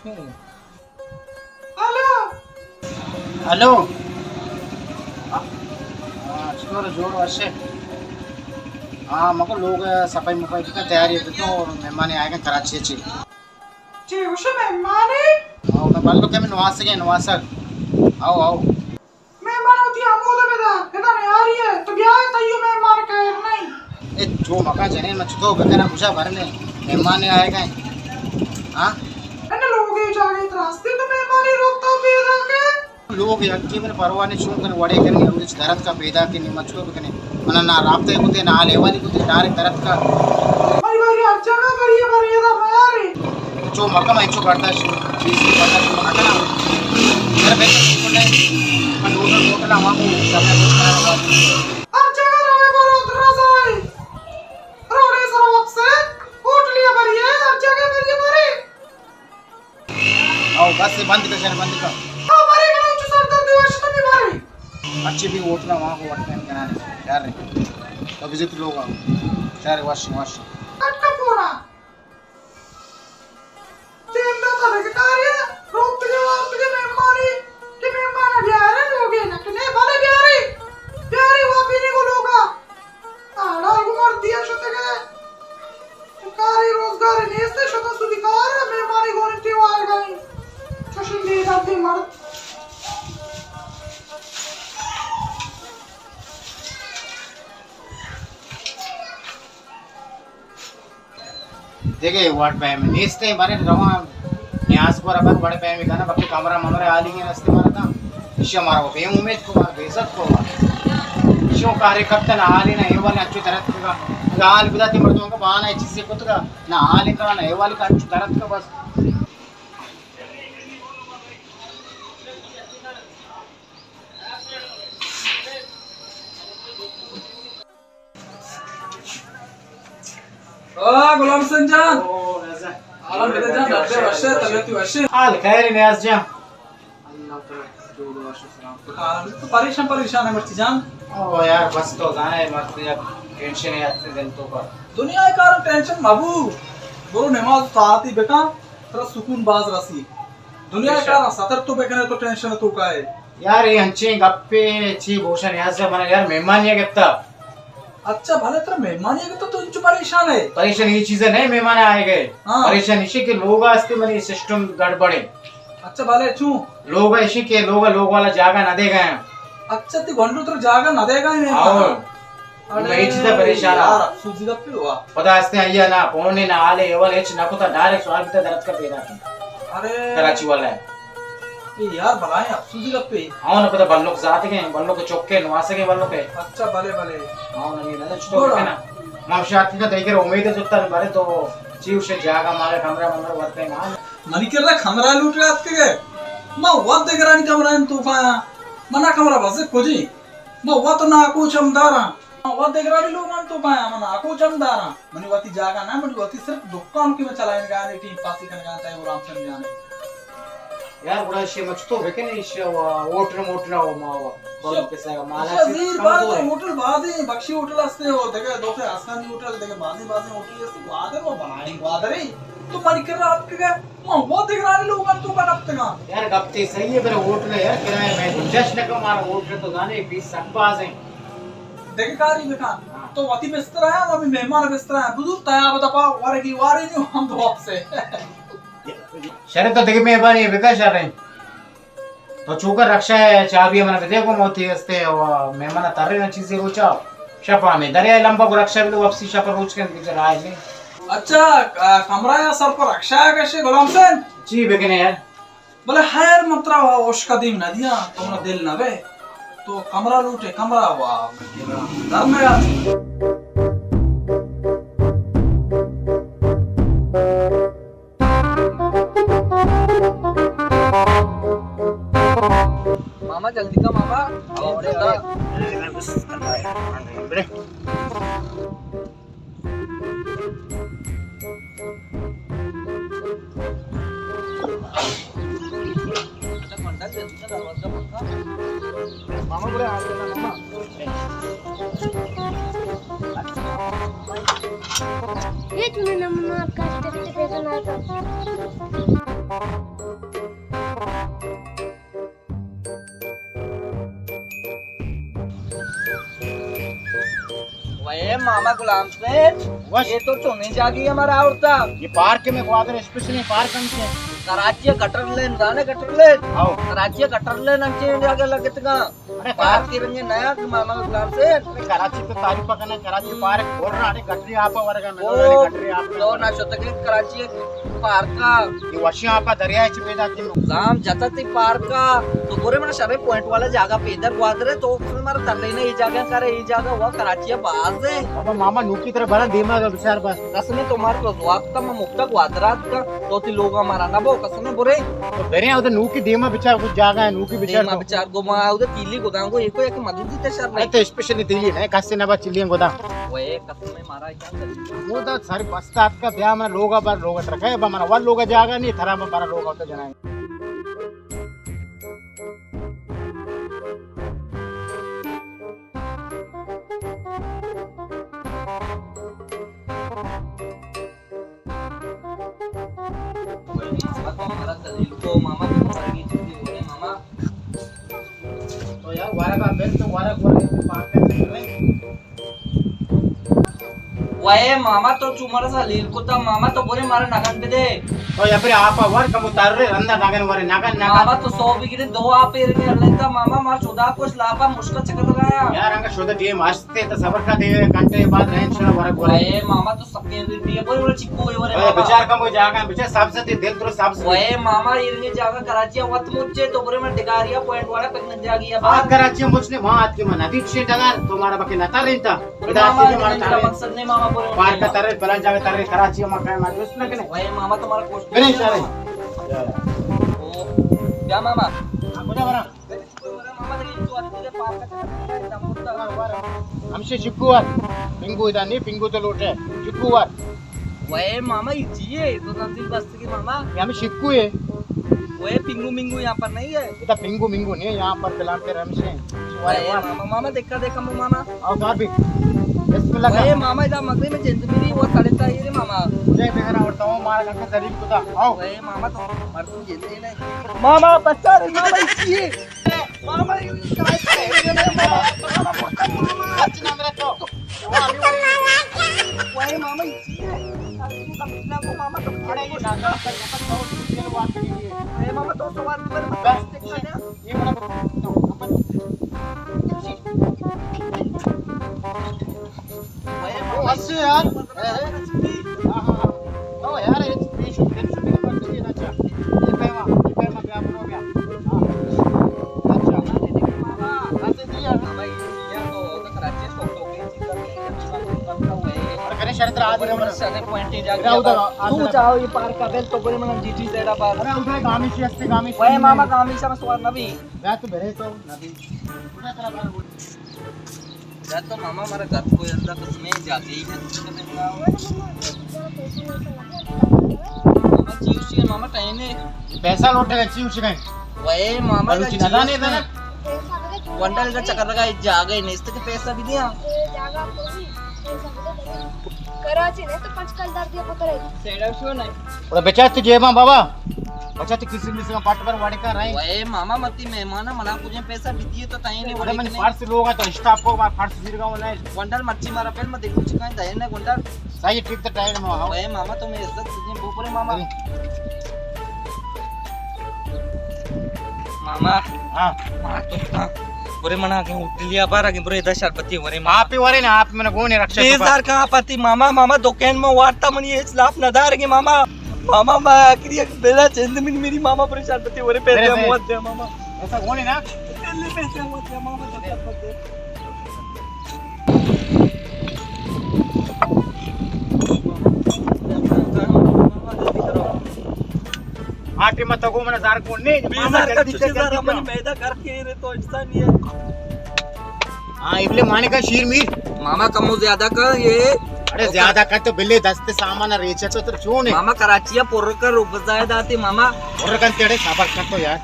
Hello. Hello. ہاں، چطور جوڑ وشے؟ ہاں، مکو لوگ صفائی مفائی بکن، تیاری بکن، مہمانے آئے گا کراچی چی۔ چی گوشے مہمانے؟ آؤ، میں بلو کہ میں نواسگ ہیں، نواسگ۔ آؤ، آؤ۔ مہمان وتی ہمود ء بدار، ادا نیاری ء، تو بیا تئیو مہمان کئیر نئیں۔ اے چو مکن جنین، من چتو بکناں، کجا برنے؟ مہمان آئے گئے۔ ہاں؟ انا لوگ اے جاگہ تراستے تو مہمانی روکتا پیدا کے؟ لوگ یکی من پرواہ نے چون کن وڑے کن، ہچ درت کا پیدا کے نہیں، من چتو بکنے۔ من نہ رابطہ کتے، نہ حال احوالی کتے، ڈائریکٹ درت کا۔ بری بری ہر جگہ بری بری دا میارے۔ چو مکم ہے، چو برداشت، چیز کی برداشت مکنا۔ گھر بیٹھے کھلے، من ہوٹل، ہوٹل ہوا کو سب کچھ کرا ہوا۔ ہر جگہ روے برو درازائے۔ روڑے سر وقت سے ہوٹل یا بری ہے، ہر جگہ بری بری۔ او بس بند کر، شہر بند کر۔ او بری بری چو سر درد وش تو بھی بری۔ اچھے بھی ہوٹل وہاں کو وقت ٹائم کرا رہے۔ یار رہے۔ تو وزٹ لوگ آؤ۔ شہر واش واش۔ کٹ کا پورا۔ دیم داتا لگے کاریا، روتگے وارتگے مہمانی، کہ مہمان بیارے لوگے نہ کہ نے بلے بیارے، بیارے واپی نے کو لوگا۔ آڑا کو مردیا شتگے۔ کاری روزگار نیست، شتا سودی کار، مہمانی گون تیوار گئی۔ چشم دے داتے مرد۔ دیگہ وڑ پیم نیست، بارے رواں نیاز پر ابر وڑ پیم کنا، بلکہ کمرہ ممرہ عالی کے رستے مارا تھا، ایشی مارا وہ بے امید کو، مارا بے عزت کو، ایشی کارے کپتا نہ حالی نہ احوال اچھو درت کا، حال بدا تے مردوں کا بہانا ہے چیزیں کت کا، نہ حال کا نہ احوال کا اچھو درت کا بس۔ آ، غلام حسین جان۔ او، نیاز جان۔ حال بدے جان، ڈاکٹر وشے، طبیعت وشے۔ حال خیر نیاز جان۔ اللہ تعالی جوڑ وش سلام۔ تو پریشان، پریشان ہے مرچی جان۔ او یار، بس تو زانے مرچی ٹینشن ہے اتے دل تو پر۔ دنیا کار ٹینشن مبو۔ برو نماز طاعتی بکن، ترا سکون باز رسی۔ دنیا کار ستر تو بکنے تو ٹینشن تو کائے۔ یار، اے انچیں گپے چی گوشن نیاز جان، من یار مہمانی گپتا۔ اچھا، بھلے ترا مہمانی ء گپتا تو انچو پریشان ہے؟ پریشان یہ چیز نہیں، مہمان آئے گئے۔ ہاں۔ پریشان اسی کہ لوگ آستے منی سسٹم گڑبڑ ہے۔ اچھا، بھلے چوں؟ لوگ ایشی کہ لوگ، لوگ والا جاگہ نہ دے گئے ہیں۔ اچھا، تی گونڈو ترا جاگہ نہ دے گئے ہیں؟ ہاں۔ اڑے میں یہ چیز پریشان ہوں۔ یار، افسوس گپی ہوا۔ پتہ ہستے ہیں یا نہ، فون نے نہ حال ہے، اول ہچ نہ کتا، ڈائریکٹ سوال بیتا درد کا پیدا کی۔ ارے۔ کراچی والا ہے۔ اے یار، بلائیں افسوزی گپے۔ ہاں، نہ پتہ بلوک ذات کے، بلوک چوک کے، نواسے کے بلوک ہے۔ اچھا، بلے، بلے۔ ہاں، نہ، یہ نہ، چطور گوڑا۔ ہے نا؟ ممشات کی تو دیکھ رہے، امید ہے تو تر بھرے تو چی اسے جاگہ مارے کمرہ ممرہ ورتے نا۔ منی کرا کمرہ لوٹ رہا تھا کہ میں وقت دیکھ رہا نہیں کمرہ ان تو پایا۔ منا کمرہ بس کجی۔ ما وت ناکو چمداراں۔ ما وت دگرانی لوگاں تو پایا، ما ناکو چمداراں۔ منی وتی جاگہ نہ، منی وتی صرف دکان کہ من چلائینگا، ٹیم پاسی کنگا، تئے غلام حسین جان۔ یار، گڑا ایشی مچ تو بکن، ایشی ہوٹل موٹل ہو ما ہو۔ بلو کسے کا مالا چیز زیر بار کمزور تو ہے۔ ہوٹل بازیں، بخشی ہوٹل ہستے ہو، دگہ دوسرے آسانی ہوٹل، دگہ بازیں بازیں ہوٹل ہستے، گوادر و بنائیں گوادر ہے۔ تو منی کرا اتکگے، ما وت دگرانی لوگاں تو کا کپتگاں۔ یار، گپ تے صحیح ہے، پر ہوٹل ہے یار، کرایہ میں گنجائش نہ کم، مارا ہوٹل تو زانے فیس سک باز ہیں۔ دگہ کاری بکن۔ ہاں۔ تو وتی بستر آیا، ہمیں مہمان بستر آیا۔ بزور تیاب دپا ورگی واری نیو ہم دو سے۔ شرے تو دگہ مہربانی بکا شرے۔ تو چوکا رکشہ ء چابی ء من بدے گوں موتی استے و مہمان ء ترے نہ چیزے روچا شپ ء ہمے دریا ء لمبا گوں رکشہ بلو واپسی شپ ء روچ کن دیجے راہ نے۔ اچھا، ک-، کمرہ یا سر پر رکشہ ء کشے غلام حسین؟ جی بکنے یار۔ بلے خیر من ترا ہوش قدیم نہ دیاں، تو منا دل نہ بے۔ تو کمرہ لوٹے، کمرہ وا در میں آ۔ ماما، جلدی کا ماما۔ ماما، برے آ جانا، ماما۔ یہ چونے نمنا کاشت پیسہ نہ تھا۔ ماما غلام حسین، وش۔ یہ تو چونیں جاگہے مارا آورتا؟ یہ پارک میں گوادر اسپیشلی پارک ہم سے۔ کراچی گٹر لین، زانے گٹر لین؟ آؤ۔ کراچی گٹر لین ہم سے جاگہ لگتگا۔ ارے پارک کے رنگے نیا کہ ماما غلام حسین۔ ارے کراچی تو تعریف کرنا، کراچی پارک بول رہا، ارے گٹری آپ ورگا میں، او، ارے گٹری آپ تو نہ شتگے کراچی پارکا۔ یہ وشی آپ دریائے چی پیدا کی۔ زام جتا تی پارکا، تو گورے من شرے پوائنٹ والا جاگہ پیدر گوادرے، تو اس میں مارا ترلینا یہ جاگہ کرے، یہ جاگہ وہ کراچی باز ہے۔ بابا ماما نوکی طرح بڑا دیما کا بچار بس۔ قسم ہے تمہارا تو وقت میں مفتا گوادرات کا، تو تی لوگا مارا نہ بو، قسم ہے برے۔ تو برے ادھر نوکی دیما بچار کچھ جاگہ ہے، نوکی بچار دیما تو۔ بچار گو ما ادھر تیلی گدان گو، ایک کو یک مدد دیتے شر ارے نہیں۔ تو اسپیشلی تیلی نہیں، کسی نہ با چلی گدان۔ وہ ایک قسم ہے مارا کیا کری؟ وہ تو ساری بستا آپ کا بیا من لوگا بار لوگا ترکا ہے، با من ور لوگا جاگہ نہیں، تھرا من بارا لوگا تو جنائیں۔ ماما تو ہمارا ذلیل کو، ماما تو ہمارا نیچے بھی ہو رہے، ماما۔ تو یار، وارا کا بل تو وارا کو پاک کر رہے۔ وے ماما تو چو مارا ذلیل کو تا، ماما تو برے مارا نگن بدے۔ تو یا پھر آپ ور کم اتار رہے، رندا نگن ورے، نگن، نگن۔ ماما تو سو بگڑے، دو آپ ایر کے اللہ تا، ماما مار شدا کچھ لاپا مشکل چکر لگایا۔ یار، انگا شدا ٹیم است۔ تے تو صبر کا، دے گھنٹے بعد رہن شنا ورگ ورگ۔ اے ماما تو سکین دے دیا، بولے بولے چکو اے ورے اے ماما۔ بچار کم ہو جاگا، بچار سبز تے دل درو سبز۔ اے ماما، ایرنگے جاگا کراچی وت مچے تو برے من ڈگاریا پوائنٹ والا پکنک جاگی ہے آج بات۔ کراچی مچ نے وہاں آت کے من ادیت شے ڈگار، تمہارا بکے نتا رہتا۔ ادا ماما، سے ہمارا تارے مقصد نے ماما، بولے پارک کا تارے، بلان جاگا تارے، کراچی ما کائے ما دوست نہ کنے۔ اے ماما، تمہارا کوشش نہیں سارے۔ او، کیا ماما؟ ہاں، کجا ورا؟ ہمشی چکو ور، پنگو ادا نہیں، پنگو تو لوٹے، چکو ور۔ وے ماما، یہ چیئے؟ تو تنظیم بستگی ماما۔ یہ ہمیں چکو ہے۔ وے پنگو منگو یہاں پر نہیں ہے۔ ادا پنگو منگو نہیں ہے، یہاں پر پلان پہ ہمشی۔ وے ماما، ماما دیکھا دیکھا مو ماما۔ آؤ گھر بھی۔ بسم اللہ وے کر۔ ماما، ادا مغرب میں جند میری وہ سڑتا ہی رے ماما۔ مجھے بہرا ورتا ہوں، مارا گھر کا ذلیل کتا۔ آؤ۔ وے ماما، تو مردم جند نہیں۔ ماما، بچہ رے ماما، یہ چیئے؟ ماما، یہ کیا ہے؟ ماما، ماما، ماما، ماما۔ اچھا، نام رکھو۔ وہی ماما، اسی ہے۔ ارے، تم سمجھنا کو ماما، تم اڑے، یہ نانا کا یہاں پر بہت ڈیٹیل بات کی ہے۔ اے ماما، تو سوال پر بس دیکھ لیا۔ یہ والا تو، اپن، اسی۔ اے، او، اچھا یار۔ اے، اے۔ ہاں، ہاں، ہاں۔ او یار، اے پیش، پیش، پیش، اچھا۔ یہ پیما، یہ پیما، بیا، بیا۔ ہاں۔ اچھا۔ اچھا، جی، ہاں۔ اور کرے شرط رہا دے، ہمارا۔ شرط پوائنٹ ہی جا کے تو جاؤ، یہ پارک کا بیل تو بولے، مطلب، جی، جی، زیڈ آباد۔ ارے، ادھر گامیشی ہستے، گامیشی۔ وہی ماما، گامیشی میں سوار نہ بھی۔ میں تو بھرے تو نہ بھی۔ یا تو ماما ہمارا گھر کو اللہ قسمیں جاگے ہی نہ۔ ماما چی اسی ہے ماما ٹائم ہے۔ پیسہ لوٹے گا، چی اسی گئے۔ وے ماما بلوچی کا نہ جانے چی نا۔ گونڈل کا چکر لگا، ایک جاگے نہیں، اس کے پیسہ بھی دیا۔ کراچی نے تو پنچ کلدار دیا پتر ہے۔ سیڑا شو نہیں۔ اور بچا تو جیباں بابا۔ بچا تو کسی میں سے پٹ پر وڑ کر رہے۔ وے ماما متی مہمان ملا کچھ پیسہ بھی دیے تو تائیں نہیں ارے وڑے من کنے۔ فرش لوگ ہیں تو اسٹاف کو بار فرش گر گا نہیں۔ گونڈل مرچی مارا پہل میں دیکھو چکا ہے دہن ہے گونڈل۔ صحیح ٹھیک تو ٹائم میں آؤ۔ وے ماما تو میں عزت سے بوپرے ماما۔ ارے۔ ماما۔ ہاں۔ ماما تو ہاں۔ برے منا کے اٹھ لیا بار آگے برے دس شربتی ورے ماما۔ آپ ہی ورے نا، آپ میں نے گونے رکھا۔ بیزار کہاں پتی ماما، ماما دکان میں وارتا منی ہچ لاپ نہ دار گے ماما۔ ماما، ما آخری ایک بیلا چند من میری ماما پریشان پتی ورے پیسے میرے سے موت دے ماما۔ ایسا کون ہے نا؟ پہلے پیسے موت دے ماما، تو کیا پتے؟ آٹے مت کو من زار کون نے؟ بیزار کا چوچے زار من میدا کر کے رے تو انسان یہ۔ ہاں، ابلے مانے کا شیر میر۔ ماما کمو زیادہ کا یہ۔ ارے زیادہ کر تو بلے دست سامان ریچا تو تر چون ہے۔ ماما کراچی ہے، پر کر روپ زائد آتے ماما۔ پر کر تیرے صبر کر تو یار۔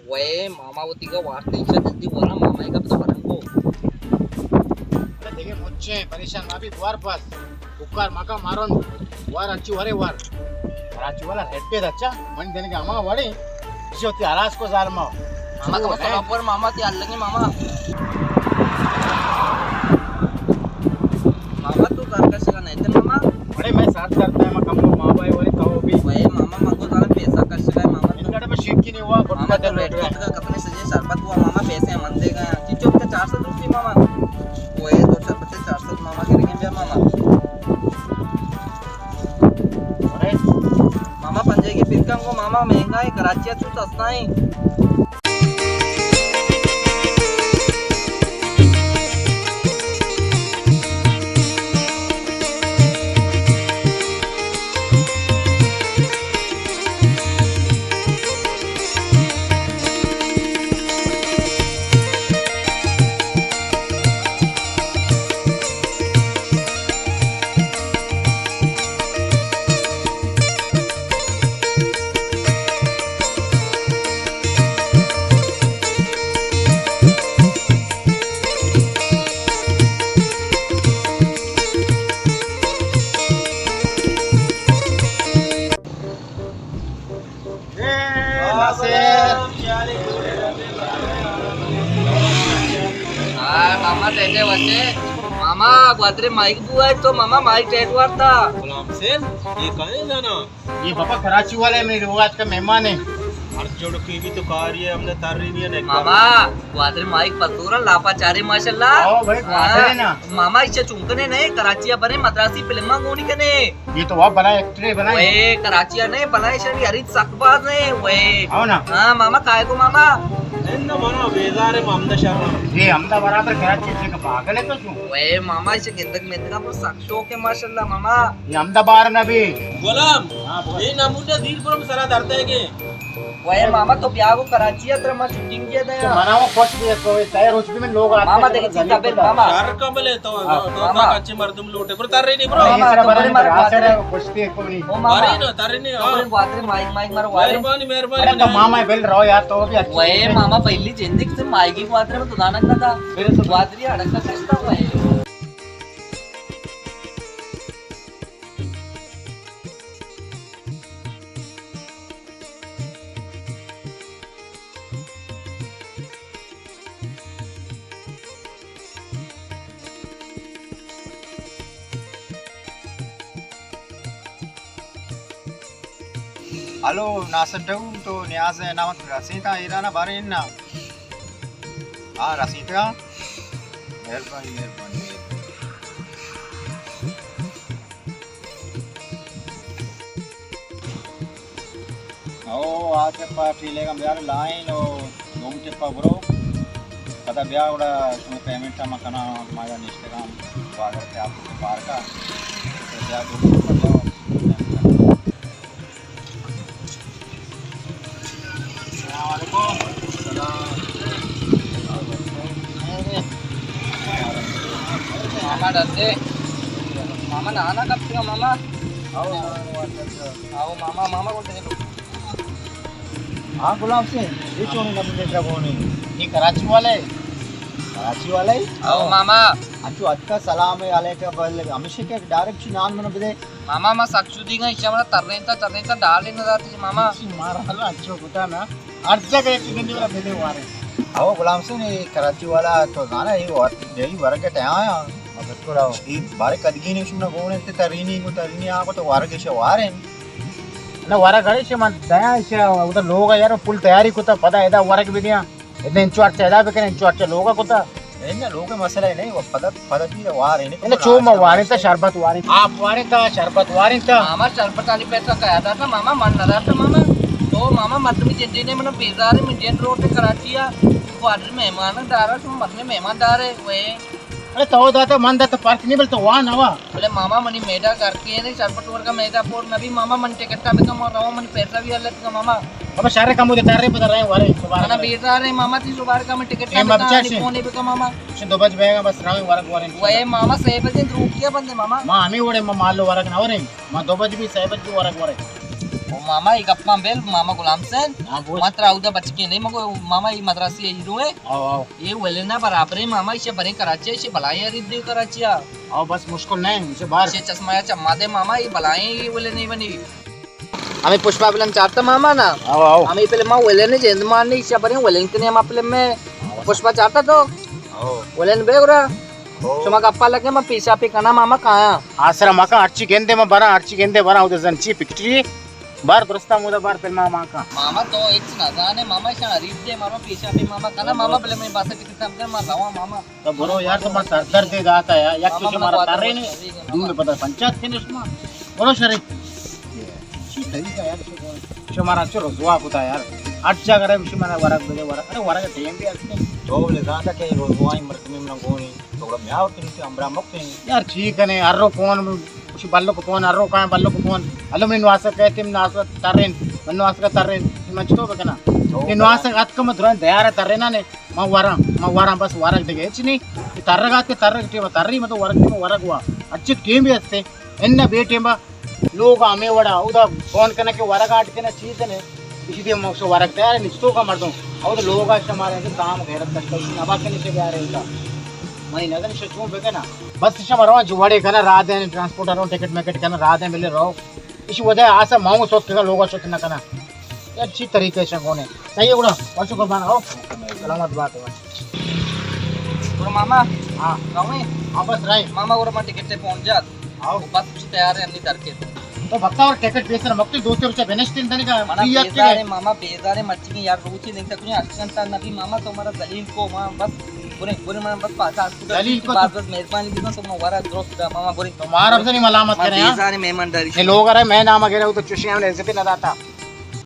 وے ماما وتی گا وارتے ایشا جلدی ورا ماما گا پتا برن کو۔ دیگه مچے پریشان ما بھی دوار پاس۔ بکار مکا مارون۔ وار انچی ورے وار۔ کراچی والا ریڈ پہ اچھا، من دن کے ہما وڑے، جو تی آراس کو ظالما۔ ماما، کم سلام پر ماما، تی الگی ماما۔ ماما، تو کار کر سکا نہیں تھے ماما؟ بڑے میں ساتھ کرتا ہے، میں کم کو ماں بھائی وہی کہو بھی۔ وہی ماما، من کو زیادہ پیسہ کر سکا ہے ماما۔ ان گڑے میں شیک کی نہیں ہوا، ماما، گٹکا تو دل لوٹ رہا ہے۔ ریڈ کا کپڑے سجے شربت ہوا ماما، پیسے من دے گئے۔ چی چوک کے چار سو روپی ماما۔ وہی دو شربت چار سو ماما کے لیے ماما۔ ارے، ماما پنجائی کی پھر کم کو ماما مہنگا ہے، کراچی ءَ چو سستا ہے۔ اے ناصر۔ ہائے ماما، ٹیٹے وچے۔ ماما، گوادر مائک بو ہے تو ماما، مائک ٹیٹ وارتا۔ غلام حسین، یہ کہاں ہے جانا؟ یہ بابا کراچی والے، میرے روات کا مہمان ہے۔ ہر جوڑ کی بھی تو کاری ہے، ہم نے تاری نہیں ہے، نہیں ماما، گوادر مائک پتورا لاپا چارے ماشاءاللہ۔ او بھائی، گوادر ہے نا۔ ہاں، ماما، اسے چونکنے نہیں، کراچی بنے مدراسی فلم گونی کنے۔ یہ تو واہ بلا ایکٹر ہے، بلا ہے۔ اوئے، کراچی ءَ نہ بلا ہے، شری ہرید سک باز ہے، اوئے۔ ہو نا؟ ہاں، ماما، کائے کو ماما؟ زندہ منا بیزار ہے، ہمدا شر۔ یہ ہمدا برابر کراچی سے کا پاگل ہے تو کیوں؟ اوئے، ماما، اسے گندگ مندگا پر سک شوق ہے، ماشاءاللہ، ماما۔ یہ ہمدا بار نہ بھی۔ غلام، ہاں، بول۔ یہ نمونہ دیر پر ہم سرا درد ہے کہ اوئے ماما، تو بیا گو کراچی ءَ، ترا ما شوٹنگ کیا دیا۔ تو منا وہ خوش بھی ہے، تو تیار ہو چکی میں لوگ آتے ماما، ہیں، دیکھ چیز زمین بل پتا۔ ماما۔ شر کمل ہے تو، ہاں، تو ماما۔ کچے مردم لوٹے، پر تر نہیں، برو۔ ماما، یہ سرا تو بڑے بڑے مار مار کھا سر ہے، کھا وہ خوش بھی ہے، کوئی نہیں۔ او ماما۔ وارے نا، تر نہیں، ہاں۔ تو بڑے بواتر مائک، مائک مارو وارے۔ مہربانی، مہربانی، ارے تو نہیں۔ ماما بل رہو یار، تو بھی اچھے اوئے ہیں۔ ماما، پہلی زندگی سے مائگی بواتر میں تو دانک نہ تھا۔ پھر تو بواتری اڑک کا کشتا ہوا ہے۔ ہلو، ناصر ٹاؤن، تو نیاز ہے نامت رسیتا ایران بارے نا؟ ہاں، رسیتا۔ مہربانی، مہربانی، مہربانی۔ او، آ ٹپا ٹیلے گا بیار لائن او دوم ٹپا برو۔ پدا بیا گڑا شما پیمنٹ ہم کنا، ما یا نشتگام بازار پہ آپ پارکا۔ بیا دوم ٹپا بیا۔ السلام علیکم۔ السلام۔ ماما ڈردے۔ ماما نانا کپتگا ماما۔ آؤ، آؤ، آؤ، ماما، ماما کو ٹکٹ۔ ہاں، غلام حسین، یہ چونی نبی لیٹر کونی؟ یہ کراچی والے؟ کراچی والے؟ آؤ، ماما۔ اچھو، اتکا سلام علیکم، بل، ہمیشہ کہ ڈائریکٹ چی نام منو بدے۔ ماما، ما سک شدیگاں، ایشاں منا ترینتا، ترینتا ڈالے نہ داتی، ماما۔ چی مارا حالا اچھو کتا نا۔ ہر جگہ ایک گندی والا بدے وارے۔ او غلام حسین، یہ کراچی والا تو زانا، یہ ور-، یہ ورگ ٹیا آیا۔ ہاں، بالکل آؤ۔ یہ بارے کدگی نہیں شمنا گونے تے ترینی کو، ترینی آ کو تو ورگ شوارے۔ نہ، ورگ اڑے شے من دیا شے، ادھر لوگ یار پل تیاری کتا، پدا ادا ورگ بھی دیا۔ ادھر انچو اچھا ادا بکنے، انچو اچھا لوگا کتا۔ اے نہ، لوگ مسئلہ نہیں، وہ پدا، پدا بھی وارے نہیں، نہ، چو ما وارے تا، شربت وارے تا۔ آپ وارے تا، شربت وارے تا۔ ماما شربت والی پیسہ کا داتا ماما، من نہ داتا ماما۔ تو ماما مردمی جندی نے من بیزار ہے، من جند روڈ کراچی آ، گوادر مہمان دارا، تو مردمی مہمان دار ہے، وے۔ ارے تو داتا، من داتا، فرق نہیں، بل تو وان ہوا۔ بلے ماما منی میڈا گھر کے نے، شربت ورگا میڈا پور نبی ماما، من ٹکٹ بکا، من روا، من پیسہ بھی الگ کا ماما۔ ابا شہر کمو دے تارے پتہ رہے وارے، سبارے منا بیزار ہے ماما، تی سبارے کا من ٹکٹ بکا، نی فون بکا ماما۔ دو بج بیگا بس راویں ورگ وریں۔ وے ماما، سے بجے دروکیا بندے ماما۔ ما ہمیں وڑے ما مالو ورگ نہ وریں۔ ما دو بج بھی، سے بج بھی ورگ وریں۔ او ماما، اے گپاں بل، ماما غلام حسین۔ ہاں، بول۔ ما ترا اودا بچکے نہیں، مگو ماما، اے مدرسے ہیرو ہے۔ آؤ، آؤ۔ اے ولنا برابر ہے ماما، ایشی بریں کراچی، ایشی بلائیں ارید دے کراچی آ۔ آؤ، بس مشکل نہیں، اسے باہر۔ ایشی چشمہ یا چما دے ماما، اے بلائیں، اے ولن نہیں بنی۔ ہمیں پشپا فلم چارتا ماما نا۔ آؤ، آؤ۔ ہمیں فلم ما ولن جند مان نہیں، ایشی بریں ولن کنے ہما فلم میں۔ آؤ۔ پشپا چارتا تو؟ آؤ۔ ولن بے گرا۔ او۔ شما گپا لگے، من پیشا پی کنا ماما کایا۔ آسرا مکا، ہرچی گندے من برا، ہرچی گندے برا، او زن چی پکٹری بار درستا مودا بار پل ماما کا۔ ماما تو ہچ نہ زانے، ماما شان ریت دے، ماما پیشا پی ماما کنا، ماما بلے میں باسا کتی سمجھا، ما روا ماما۔ تو برو یار، تو ما سر درد دے داتا یار، یک ماما تو مارا بہت ترے نے، بہت دو میں پتہ پنچات کے نے شما۔ برو شری۔ چی طریقہ یار، شما را چو رسوا کتا یار۔ ہر جگہ رہے، شما ورگ بجے ورگ، ارے ورگ ٹیم بھی ہستے۔ تو بلے زانتا کہ رسوائی مردمی من گونی۔ تو گڑا میاور کنی تے امبرا مکتے ہیں۔ یار چی کنے، ہر رو فون، کچھ بلو کو فون، ہر رو کائیں بلو کو فون۔ ہلو من نواسا کہتے، من نواسا ترین، من نواسا ترین، من چطور بکنا؟ تو یہ نواسا ات کم دران دیار ترینا نے، من وراں، من وراں بس ورگ دگے، ہچ نہیں۔ یہ ترگ آت کے ترگ ٹیم تری، من تو ورگ ٹیم ورگ ہوا۔ اچھے ٹیم بھی ہستے، ان بے ٹیم با لوگ ہمے وڑا، اودا فون کنا کہ ورگ آٹ کنا چیز نے، اسی دے مقصد ورگ تیار ہے، نچتو کا مردم۔ اودا لوگ آ شمارے کہ کام غیرت کرتا، اسی نبا کنے سے بیارے ہوتا۔ منی نظر سے چون بکنا۔ بس شما رواں جو وڑے کنا، راہ دیں، ٹرانسپورٹ رو، ٹکٹ مکٹ کنا، راہ دیں، ملے رو۔ اسی وجہ آسا ماؤں سوت کنا، لوگا سوت نہ کنا۔ یہ اچھی طریقے سے کونے۔ صحیح ہے گڑا، پرسوں قربان آؤ۔ سلامت بات ہے۔ گڑا ماما، ہاں۔ کہویں؟ ہاں، بس رہے۔ ماما گڑا ما ٹکٹ تے پہنچ جات۔ آؤ۔ بس کچھ تیار ہے، ہم نہیں ترکے۔ تو بھکتا اور ٹکٹ پیسر مکتی دوسرے روچے بنشتین دنگا۔ منا بیزارے ماما، بیزارے مچی یار، روچی دن تک کچھ اچھا تا نبی ماما، تو ہمارا ذلیل کو ماما، بس برے، برے ماما، بس پاس آس کو ذلیل کو بس، تو بس مہربانی بھی تو ماما ورا درست دا ماما، برے۔ تو مارا بس نہیں ملامت کرے، ہاں؟ بیزارے مہمان داری یہ سے۔ لوگ ارے میں نام اگرے ہو تو چوشی ہم عزت نہ داتا۔